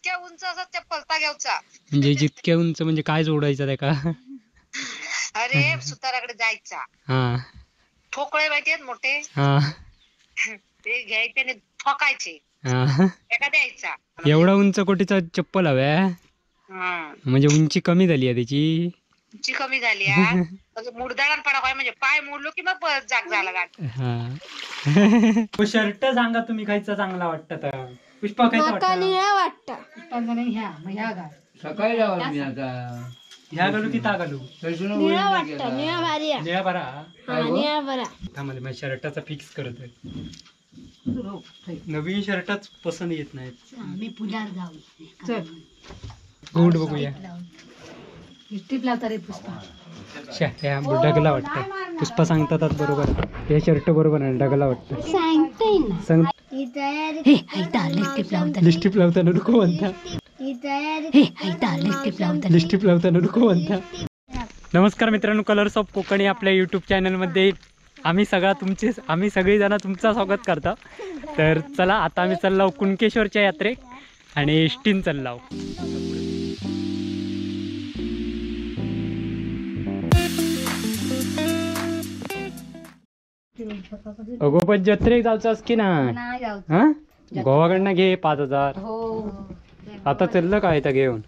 जितक्या उंच असा चप्पल ता घ्यायचा. म्हणजे जितक्या उंच म्हणजे काय जोडायचं त्याका? अरे सुताराकडे जायचा, हा ठोकळे माहिती आहेत मोठे, हा ते घ्यायचे आणि ठोकायचे, हा. एका द्यायचा. एवढा उंच कोटीचा चप्पल हव्या? म्हणजे उंची कमी झाली आहे त्याची. उंची कमी झाली आहे, मुडदाळान पडा काय म्हणजे पाय मोडलो की मग जाग झाला गाठ. हा शर्ट सांगा तुम्ही खायचा चांगला वाटतं तर. पुष्पा खायचा वाटतं? सकाळी जावं मी आता. ह्या घालू की ता घालू? निळा वाटतं, निळा भारी आहे. निळा बरा. हा, निळा बरा. थांबले मी शर्टाचा फिक्स करतोय. नवीन शर्टच पसंत येत नाहीत. मी पुण्यात जाऊ. गुड बघूया. लिपस्टिक लावता रे पुष्पा. डगला वाटतं. पुष्पा सांगतात बरोबर, हे शर्ट बरोबर आहे, डगला वाटतं. सांगते ना. सांग. लिपस्टिक लावताना लिपस्टिक लावताना नको म्हणता. लिपस्टिक लावताना नको म्हणता. नमस्कार मित्रांनो, कलर्स ऑफ कोकणी आपल्या यूट्यूब चॅनलमध्ये आम्ही सगळेजण तुमचं स्वागत करतो. तर चला आता आम्ही चाललो कुणकेश्वरच्या यात्रेत आणि एसटीन चाललो. अगो पण जत्रेक जायचं की ना? हा गोवाकडनं घे 5,000. आता चाललं काय तर घेऊन?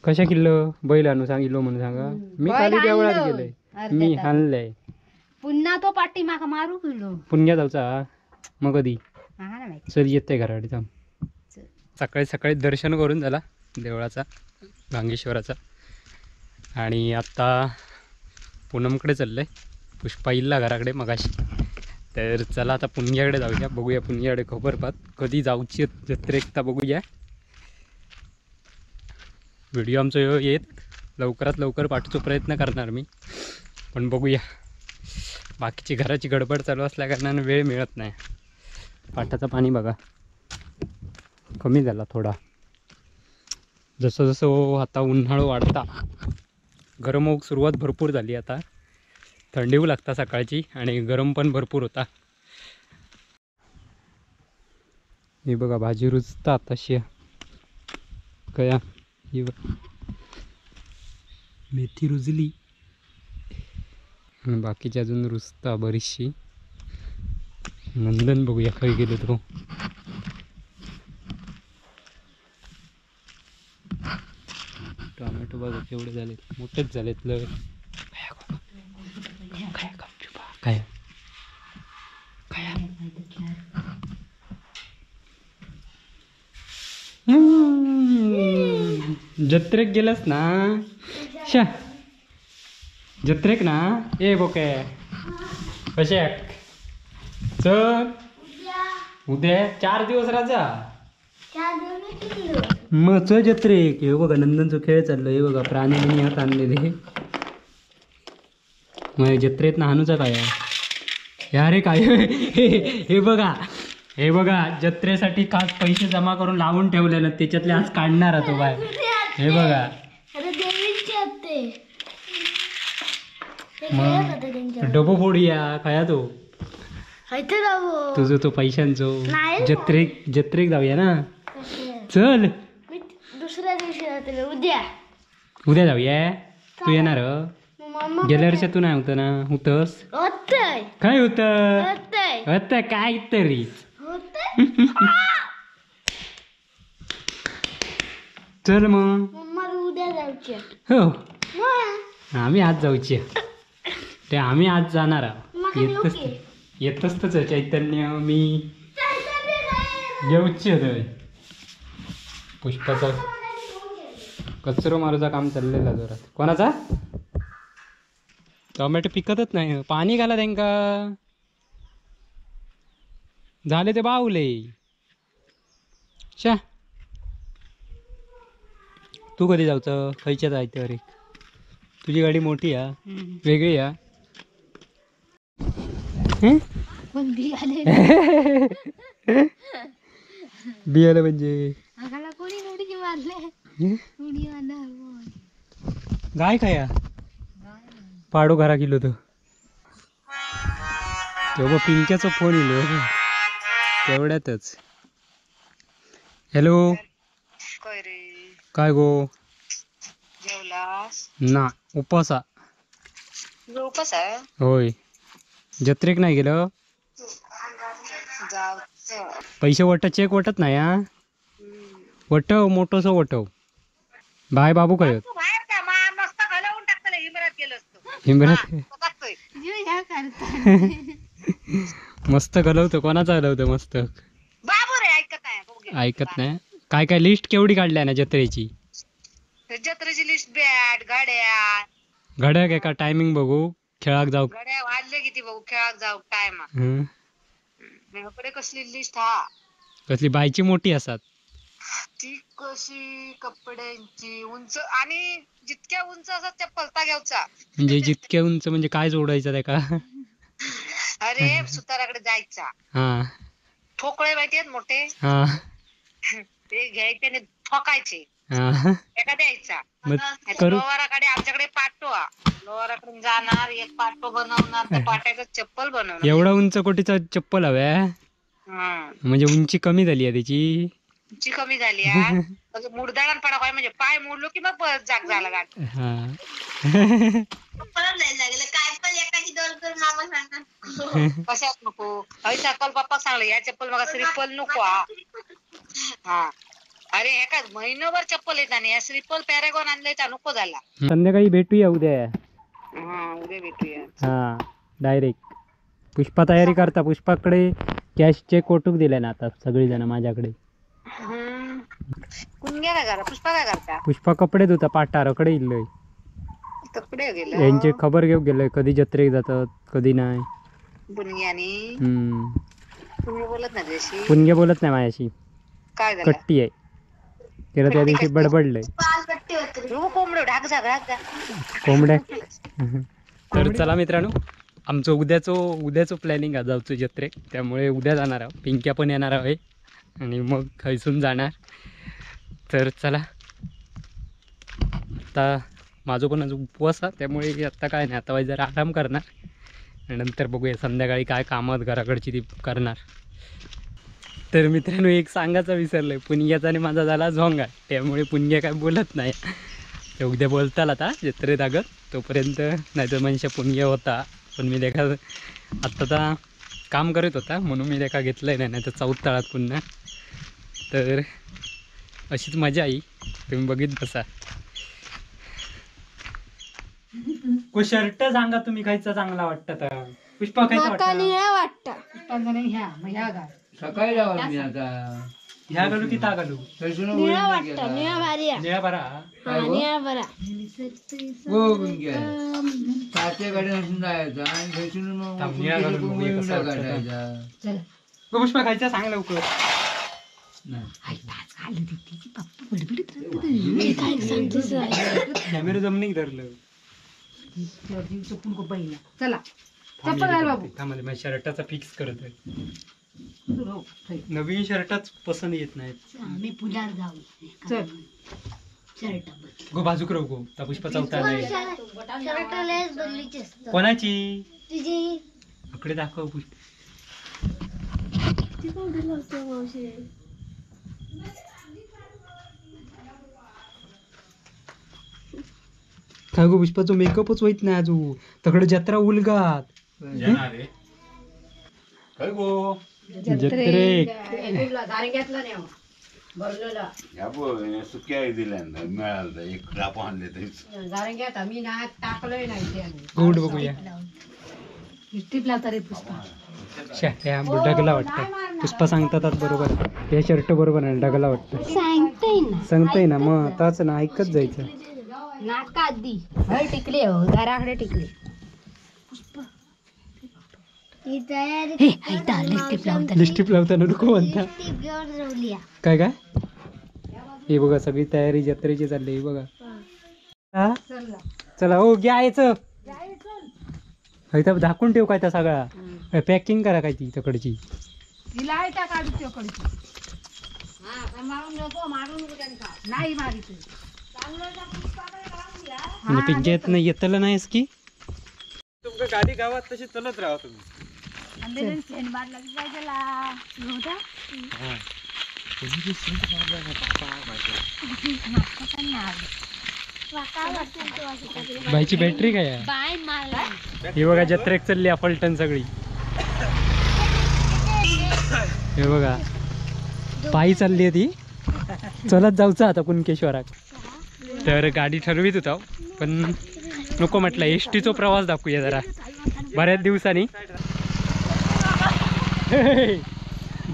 कशा किल्लो बैल आणू सांगितलो म्हणून सांगा. मी खाली देवळात गेलोय, मी आणलंय पुन्हा तो पाठी माका मारू किलो. पुण्या जाऊचा मग कधी? चल येते घराकडे थांब. सकाळी सकाळी दर्शन करून झाला देवळाचा, गांगेश्वराचा. आणि आता पूनमकडे चाललंय, पुष्पा इल्ला घराकडे मगाशी. तर चला आता पुण्याकडे जाऊया, बघूया पुण्याकडे खबर पात कधी जाऊची जत्रेकता बघूया. व्हिडिओ आमचा येत लवकरात लवकर पाठवचा प्रयत्न करणार मी, पण बघूया. बाकीची घराची गडबड चालू असल्या कारणानं वेळ मिळत नाही. पाटाचं पाणी बघा कमी झाला थोडा. जसं जसं आता उन्हाळा वाढता गरम होऊक सुरुवात भरपूर झाली. आता थंडी होऊ लागता सकाळची आणि गरम पण भरपूर होता. हे बघा भाजी रुजता तशी कया. ही बघ मेथी रुजली, बाकीची अजून रुजता बरीचशी. नंदन बघूया खय गेलो तो. टोमॅटो बघा केवढे झाले, मोठेच झालेत लय. काय काय जत्रेक गेलस ना? शा जत्रेक ना? ए बोके कशे चल उद्या 4 दिवस राजा मग चल जत्रेक. हे बघा नंदनचो खेळ चाललो. हे बघा प्राणी बिणी हात आणलेले. मग जत्रेत ना हानूचा काय अरे काय हे बघा, हे बघा जत्रेसाठी खास पैसे जमा करून लावून ठेवलेले त्याच्यातले आज काढणार तो बाय. हे बघा मग डबो फोडूया खाया तो तुझं तो पैशांचो. जत्रेक जत्रेक जाऊया ना? चल दुसऱ्या दिवशी जातले, उद्या उद्या जाऊया. तू येणार? गेल्या वर्षी तू नाही होतं ना? होतस काय होतं? होतं काय तरी. चल मग उद्या जाऊची. हो आम्ही आज जाऊची. ते आम्ही आज जाणार आहोत. येतच तर चैतन्य मी येऊची होतं. पुष्पाचा कचरो मारूचा काम चाललेला जोरात. कोणाचा? टोमॅटो पिकतच नाही, पाणी घाला त्यांका. झाले ते बावले. शा तू कधी जाऊचं? खयच्या जायचं? अरे तुझी गाडी मोठी आ, वेगळी आ. बी आलं म्हणजे गाय खाया पाडो घरा गेलो तो. तेव्हा पिंक्याचा फोन येलो तेवढ्यातच. हॅलो रे? काय गो? जेवलास ना, उपवासा. तुझा उपास आहे? होय, जत्रेक नाही गेलं. जाऊचं. पैसे वट चेक वटत नाही हा, वटव मोठोसो वटव. बाय बाबू काय तू बाहेर जा, मस्त घालवून टाकतले. हिमरात गेलो असतो. हिमरात. हा, टाकतोय. जीव ह्या करता. मस्त घालवतो. कोणाचा घालवतो मस्त? बाबू रे ऐकत नाही बघू घे. ऐकत नाही. काय काय लिस्ट केवढी काढल्या ना जत्रेची? जत्रेची लिस्ट बॅट गाड्या. घड्याळ काय का टायमिंग बघू, खेळाक जाऊ. गाड्या वाजले किती बघू, खेळाक जाऊ टायमा. हं. माझ्याकडे कसली लिस्ट हा. कसली बायची मोठी असतात. ती कशी कपड्यांची उंच आणि जितक्या उंच असतात त्या पलता घ्यायचा. म्हणजे जितक्या उंच म्हणजे काय जोडायचं त्या का? अरे सुताराकडे जायचा. हा. ठोकळे माहिती आहेत मोठे? हा. ते घ्यायचे आणि ठोकायचे. हा. एका द्यायचा. मग करू. लोहाराकडे आमच्याकडे पाटो हा. लोहाराकडून जाणार, एक पाटो बनवणार, त्या पाट्याचं चप्पल बनवणार. एवढा उंच कोटीचा चप्पल हव्या? हं. म्हणजे उंची कमी झाली आहे त्याची. उंची कमी झाली हा. मुडदाळान पडा काय म्हणजे पाय मोडलो की मग परत जाग झाला गाठ. हा. परत जायला लागलं काय पण एकाची दोन करून मामा सांगणार. कशात नको. अरे सकल पप्पा सांगले या चप्पल मग स्रिपल नको हा. हा अरे एका महिनाभर चप्पल येत आणि या स्रिपल पॅरागॉन आणले तर नको झाला. संध्याकाळी भेटूया उद्या. हा उद्या भेटूया. हा डायरेक्ट पुष्पा तयारी करता. पुष्पाकडे कॅश चेक ओटूक दिले ना आता सगळीजण माझ्याकडे. कुणग्या काय करा? पुष्पा काय करता? पुष्पा कपडे धुता पाटारकडे इल्लय. कपडे गेलं. यांची खबर घेऊ गेलोय कधी जत्रेक जातात कधी नाही. बुनग्यानी हम्म. तुम्ही बोलत नाही त्याशी? पुणगे बोलत नाही माझ्याशी. काय झालं? कट्टी आहे तिला त्या दिवशी बडबडलंय. पाच कट्टी होते. रू कोंबडं ढाक जा ढाक जा. कोंबड्या. तर चला मित्रांनो, आमचं उद्याचो उद्याचो प्लॅनिंग आहे जाऊचो जत्रेक, त्यामुळे उद्या जाणार आहोत. पिंक्या पण येणार आहे आणि मग खैसून जाणार. तर चला आता माझं पण आज उपवास आहे त्यामुळे आत्ता काय नाही, आता जरा आराम करणार आणि नंतर बघूया संध्याकाळी काय कामात घराकडची ती करणार. तर मित्रांनो एक सांगायचं विसरलं, पुणग्याचा आणि माझा झाला झोंगा, त्यामुळे पुणग्या काय बोलत नाही. तर उद्या बोलताल आता जत्रेत अगं तोपर्यंत, नाही तर मनुष्य पुणग्या होता पण मी देखा आत्ता तर काम करत होता म्हणून मी देखा घेतलं नाही, नाही तर चौथ तळात पुन्हा. तर अशीच मजा आई, तुम्ही बघित बसा. को शर्ट सांगा तुम्ही खायचा चांगला वाटतं तर. पुष्पा खायचा वाटतं? निळा वाटतं. ह्या मग ह्या घाल. सकाळी जाऊ मी आता. ह्या घालू की ता घालू? निळा वाटतं, निळा भारी आहे. निळा बरा. हा निळा बरा. तात्याकडे नसून जायचं आणि थंयसून मग थांब, निळा घालून बघूया कसं वाटतं. काढायचा. गो पुष्पा खायचा सांग लवकर. काय सांगतेस? कॅमेरा जमिनीत धरलं. चला चप्पल घाल बाबू. थांब, माझ्या शर्टाचा फिक्स करत आहे. नवीन शर्टाच पसंत येत नाहीत. आम्ही पुण्यात जाऊ. चल. शर्ट बदलू. गो बाजूक राहू गो त्या पुष्पा चौथा नाही. शर्ट लयच बदलूची असतात. कोणाची? तुझी. इकडे दाखव पुष्प. किती पावडर लावते मावशी? काय गो पुष्पाचं मेकअपच होईत नाही अजून, तकडे जत्रा उलगात. काय गो? जत्रे. ह्या बघ, सुक्या दिल्या मिळालं एक राप आणले तरीच. गोड बघूया. टिप लावता रे पुष्पा. ह्या ढगला वाटतं पुष्पा सांगतात बरोबर, हे शर्ट बरोबर नाही ढगला वाटतं. सांगते ना. सांगताय ना मग ताच ना ऐकत जायचं. नाका आधी हळ टिकले हो घराकडे टिकले. ही तयारी. हे ऐता लिपस्टिक लावता. लिस्टिप लावताना नको म्हणता. लिपस्टिक घेऊन राहुली. काय काय हे बघा सगळी तयारी जत्रेची चालली हे बघा. हा? चला हो घ्यायचं इथं झाकून ठेव काय त्या सगळा पॅकिंग करा काय ती तकडची. तिला आहे काढू तिकडची. नाही मारित. म्हणजे पिंक्यात नाही येतलं नाहीस की तुमका गाडी गावात तशी चलत राहा तुम्ही. बाईची बॅटरी काय आहे? हे बघा जत्रेक चालली आहे फलटण सगळी. हे बघा पायी चालली आहे ती, चलत जाऊचा आता कुणकेश्वराक. तर गाडी ठरवीत होता पण नको म्हटलं, एस टीचा प्रवास दाखवूया जरा बऱ्याच दिवसांनी.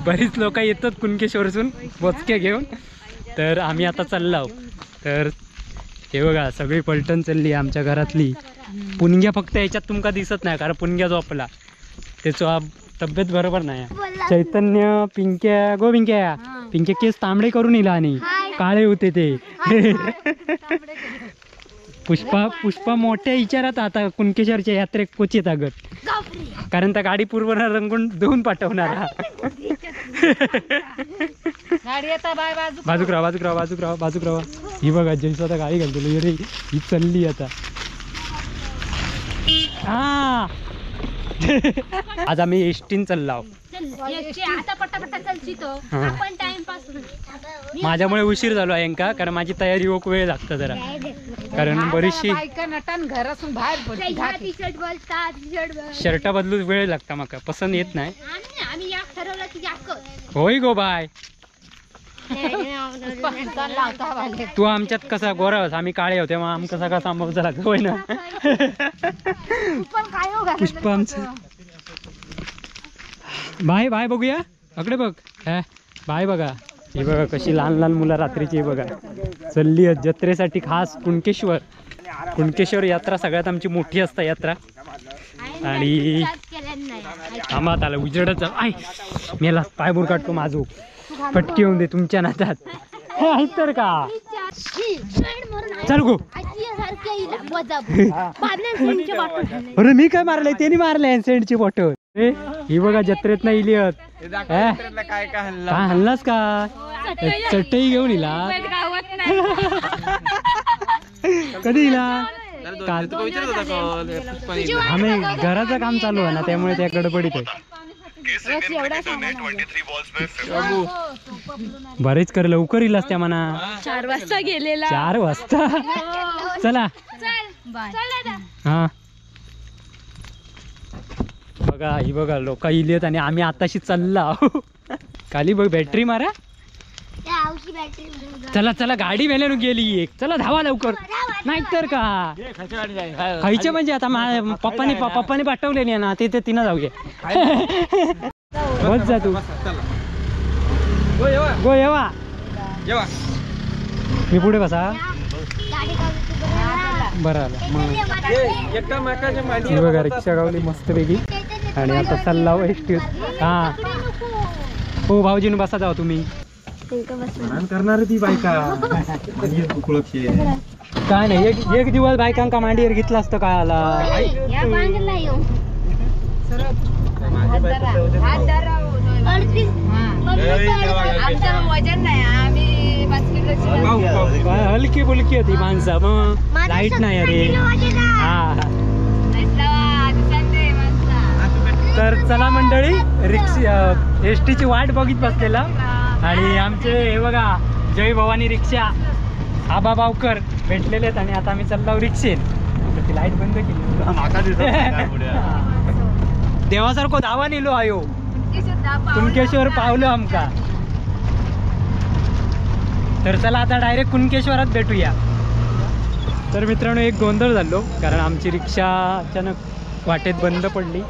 बरीच लोक येतात कुणकेश्वरसून बोचके घेऊन, तर आम्ही आता चाललो आहोत. तर हे बघा सगळी पलटण चालली आमच्या घरातली. पुणग्या फक्त याच्यात तुमका दिसत नाही कारण पुणग्या झोपला, त्याचा तब्येत बरोबर नाही. चैतन्य पिंक्या गो पिंक्या, पिंक्या केस तांबडे करून इला आणि काळे होते ते. पुष्पा पुष्पा मोठ्या विचारात आता कुणकेश्वरच्या यात्रेत कोचेत अगत, कारण त्या गाडी पूर्व रंगून धुवून पाठवणार. बाजूक राहा बाजूक राहा बाजूक राहा बाजूक राहा. ही बघा जयसू आता गाडी घालतो रे, ही चालली आता. हा आज आम्ही एसटीन चाललो आहोत. माझ्यामुळे उशीर झालो आहे का, कारण माझी तयारी होक वेळ लागतो जरा, कारण बरीचशी शर्ट बदलून वेळ लागता, माका पसंत येत नाही. होय गो बाय, तू आमच्यात कसा गोरा होता, आम्ही काळे होते, मग आमका सगळा सांभाळचा लागतो होय ना. पुष्पा आमचं बाय बाय बघूया अकडे बघ, हा बाय बघा. हे बघा कशी लहान लहान मुलं रात्रीची बघा चालली आहेत जत्रेसाठी खास कुणकेश्वर. कुणकेश्वर यात्रा सगळ्यात आमची मोठी असते यात्रा. आणि थांबा आला उजेडच I मेला पाय बुर काढतो माझो, पटकी होऊन दे तुमच्या नातात. हे तर का चल गो. अरे मी काय मारलंय, त्यांनी मारलंय सेंटची बॉटल. ही बघा जत्रेत नाही इली, काय हल्लास का चटई घेऊन इला कधी इला काल. आम्ही घराचं काम चालू आहे ना त्यामुळे त्या गडबडीत आहे. बरेच कर लवकर इलास त्या म्हणा, 4 वाजता गेलेला. 4 वाजता चला हा बघा. ही बघा लोक इलेत आणि आम्ही आताशी चालला. खाली बघ बॅटरी मारा. चला चला गाडी वेल्यानं गेली एक, चला धावा लवकर नाही तर का खायचे म्हणजे आता पप्पाने पप्पाने पाठवले ना ते तिनं जाऊया. बस जा तू गो येवा, मी पुढे बसा बरं आलं. मग बघा रिक्षा गावली मस्तपैकी आणि आता चालला एस टी. हा हो भाऊजीनं बसा जावा तुम्ही. करणार ती बायका काय नाही, एक एक दिवस बायकांका मांडीवर घेतला असतं काय आला. हलकी फुलकी होती माणसं, मग लाईट नाही अरे. हा तर चला मंडळी रिक्षा एस टीची वाट बघित बसलेला. आणि आमचे हे बघा जय भवानी रिक्षा आबा बावकर भेटलेले आहेत आणि आता आम्ही चाललो रिक्षेत. ती लाईट बंद केली, देवासारखो धावा नेलो आयो कुणकेश्वर पावलो आमका. तर चला आता डायरेक्ट कुणकेश्वरात भेटूया. तर मित्रांनो एक गोंधळ झालो कारण आमची रिक्षा अचानक वाटेत बंद पडली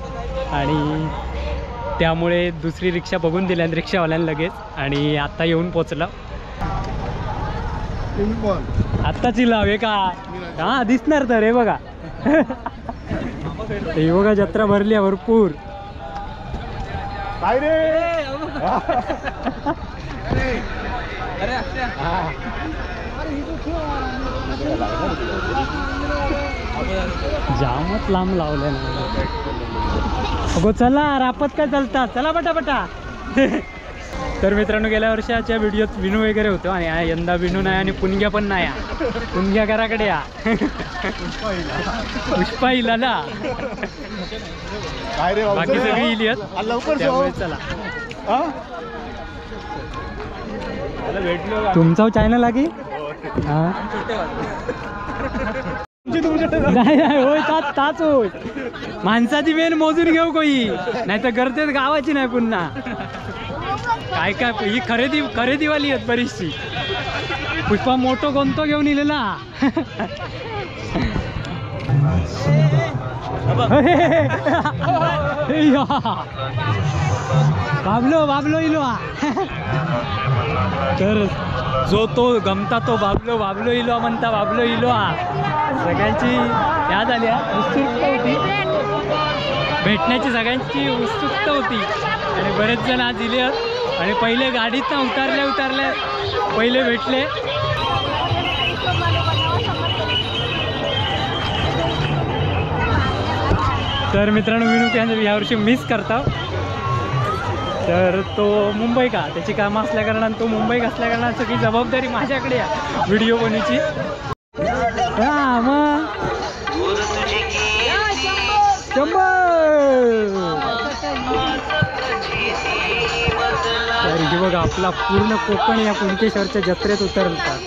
आणि त्यामुळे दुसरी रिक्षा बघून दिल्या रिक्षावाल्यांना लगेच, आणि आता येऊन पोचलं. आत्ताच लाव का हा दिसणार तर हे बघा. हे बघा जत्रा भरली आहे भरपूर. जामच लांब लावले ना. अगो चला रापत काय चालता, चला पटापटा. तर मित्रांनो गेल्या वर्षाच्या व्हिडिओत विनू वगैरे होतो आणि यंदा विनू नाही आणि पुणग्या पण नाही. पुणग्या घराकडे या पुष्पा इला ना, बाकी सगळी इली. चला तुमचा चॅनल आहे की? हा नाही नाही, होय ताच होय. माणसाची मेन मोजून घेऊ कोई, नाही तर गर्दीत गावाची नाही पुन्हा. काय काय ही खरेदी खरेदीवाली आहेत बरीचशी. पुष्पा मोठो कोणतो घेऊन इलेला. बाबलो बाबलो इलो. तर जो तो गमता तो बाबलो बाबलो इलो म्हणता, बाबलो इलो. सगळ्यांची याद आली, उत्सुकता होती भेटण्याची, सगळ्यांची उत्सुकता होती. आणि बरेच जण आज इले आहेत आणि पहिले गाडीत ना उतरल्या उतरल्या पहिले भेटले. तर मित्रांनो विनू यांना यावर्षी मिस करता. तर तो मुंबई का त्याची कामं असल्या कारणानं, तो मुंबईत असल्या कारणानं सगळी जबाबदारी माझ्याकडे आहे व्हिडिओ बनवण्याची. हा मग तर हे बघा आपला पूर्ण कोकण या कुणकेश्वरच्या जत्रेत उतरतात,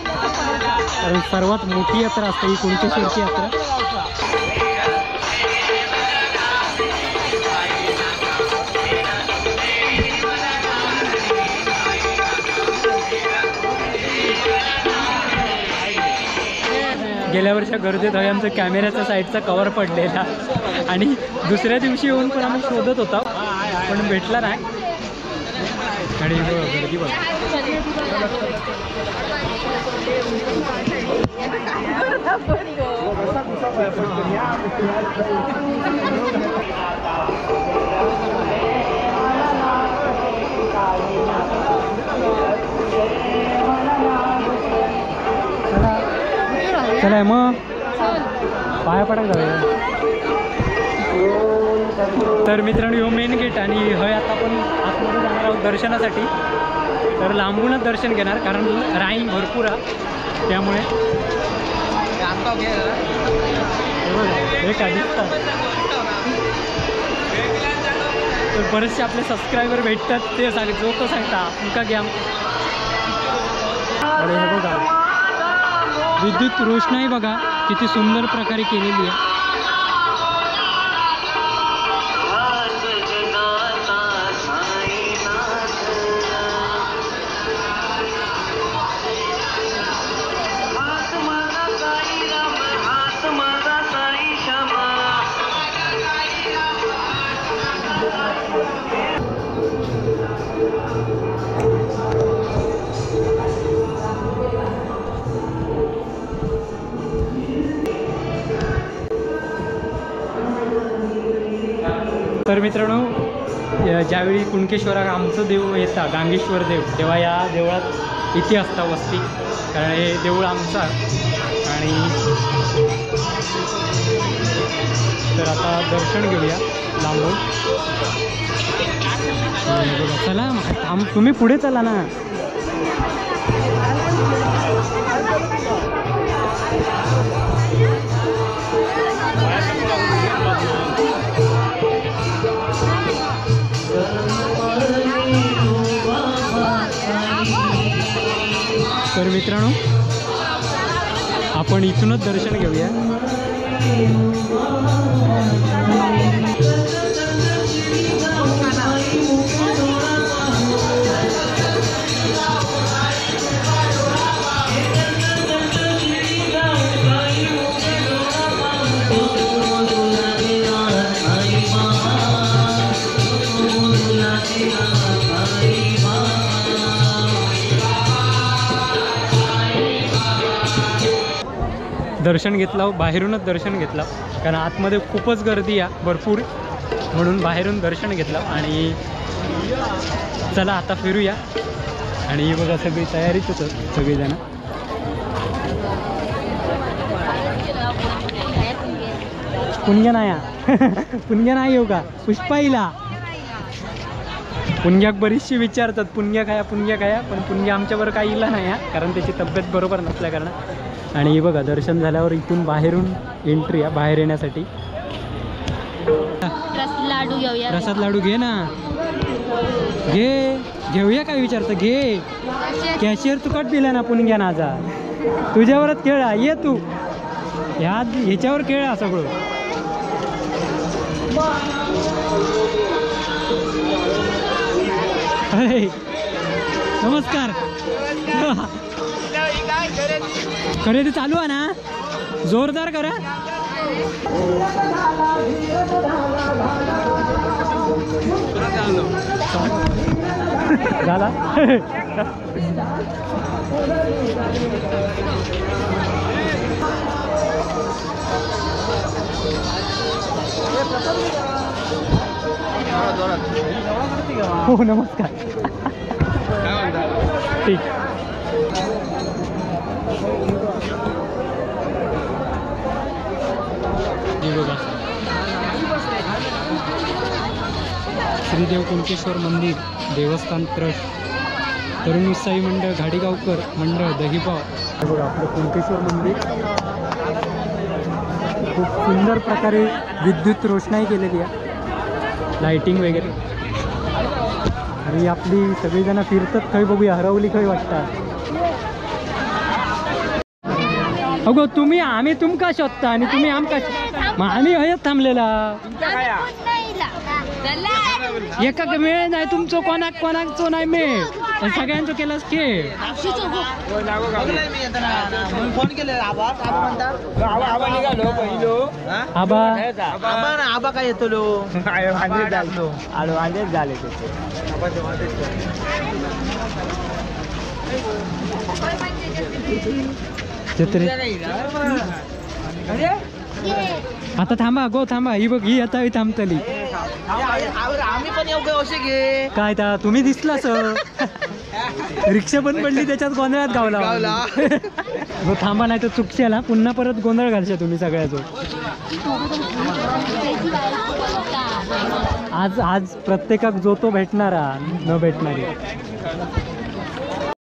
कारण सर्वात मोठी यात्रा असते ही कुणकेश्वरची यात्रा. गेल्या वर्षी गर्दीत हवे आमचं कॅमेऱ्याचा साईडचा कवर पडलेला आणि दुसऱ्या दिवशी येऊन पण आम्ही शोधत होता पण भेटला नाही. आणि गर्दी बघा. चला मग पाया पडायला जाऊया. तर मित्रांनो ह्यो मेन गेट आणि हय आता आपण आतमध्ये जाणार आहोत दर्शनासाठी. तर लांबूनच दर्शन घेणार कारण राईन भरपूर आहे त्यामुळे. हे काय दिसतात. तर बरेचसे आपले सबस्क्रायबर भेटतात ते सांग जो तो सांगता तुमका घ्या. अरे हे बघा विद्युत रोषणाई बघा किती सुंदर प्रकारे केलेली आहे. तर मित्रांनो ज्यावेळी कुणकेश्वरा आमचं देव येतात गांगेश्वर देव तेव्हा या देवळात इथे असता वस्ती, कारण हे देऊळ आमचं. आणि तर आता दर्शन घेऊया लांबून. चला तुम्ही पुढे चला ना. तर मित्रांनो आपण इथूनच दर्शन घेऊया. दर्शन घेतलं, बाहेरूनच दर्शन घेतलं कारण आतमध्ये खूपच गर्दी आहे भरपूर, म्हणून बाहेरून दर्शन घेतलं. आणि चला आता फिरूया. आणि बघा सगळी तयारीच होतं सगळेजण. पुणग्या नाही पुणग्या नाही येऊ का पुष्पाईला. पुणग्याक बरीचशी विचारतात पुणग्या खाया पुणग्या खाया, पण पुणग्या आमच्याबरोबर काही इला नाही कारण त्याची तब्येत बरोबर नसल्या कारण. आणि बघा दर्शन झाल्यावर इथून बाहेरून एंट्री आहे बाहेर येण्यासाठी. लाडू घेऊया, प्रसाद लाडू घे ना. घे घेऊया काय विचारतं घे. कॅशियर तुकाच दिला ना आपण घ्या नाजा तुझ्यावरच खेळा ये तू ह्या ह्याच्यावर खेळा सगळं. अरे नमस्कार. खरेदी चालू आहे ना जोरदार करा. झाला हो नमस्कार. ठीक. बघा श्रीदेव कुणकेश्वर मंदिर देवस्थान ट्रस्ट तरुण उत्साही मंडळ घाडीगावकर मंडळ दहिपाव. बघा आपलं कुणकेश्वर मंदिर खूप सुंदर प्रकारे विद्युत रोषणाई केलेली आहे, लाइटिंग वगैरे. आणि आपली सगळीजणं फिरतात खंय बघूया हरवली खंय वाटतात. अगो तुम्ही आम्ही तुमका शोधता आणि तुम्ही आमका मग आम्ही हयच थांबलेला. एका मेळ नाही तुमचो कोणाक कोणाकचो नाही मेळ सगळ्यांचो केलास खेळ. आबा आबा काय येतो झाले आता थांबा गो थांबा ही बघ ही आता थांबतली. आम्ही पण येऊ घे काय ता तुम्ही दिसला सर रिक्षा पण पडली त्याच्यात गोंधळात गावला. गो थांबा नाही तर चुकशाला पुन्हा परत गोंधळ घालशा तुम्ही सगळ्याचो. आज आज प्रत्येकाक जो तो भेटणारा न भेटणारी.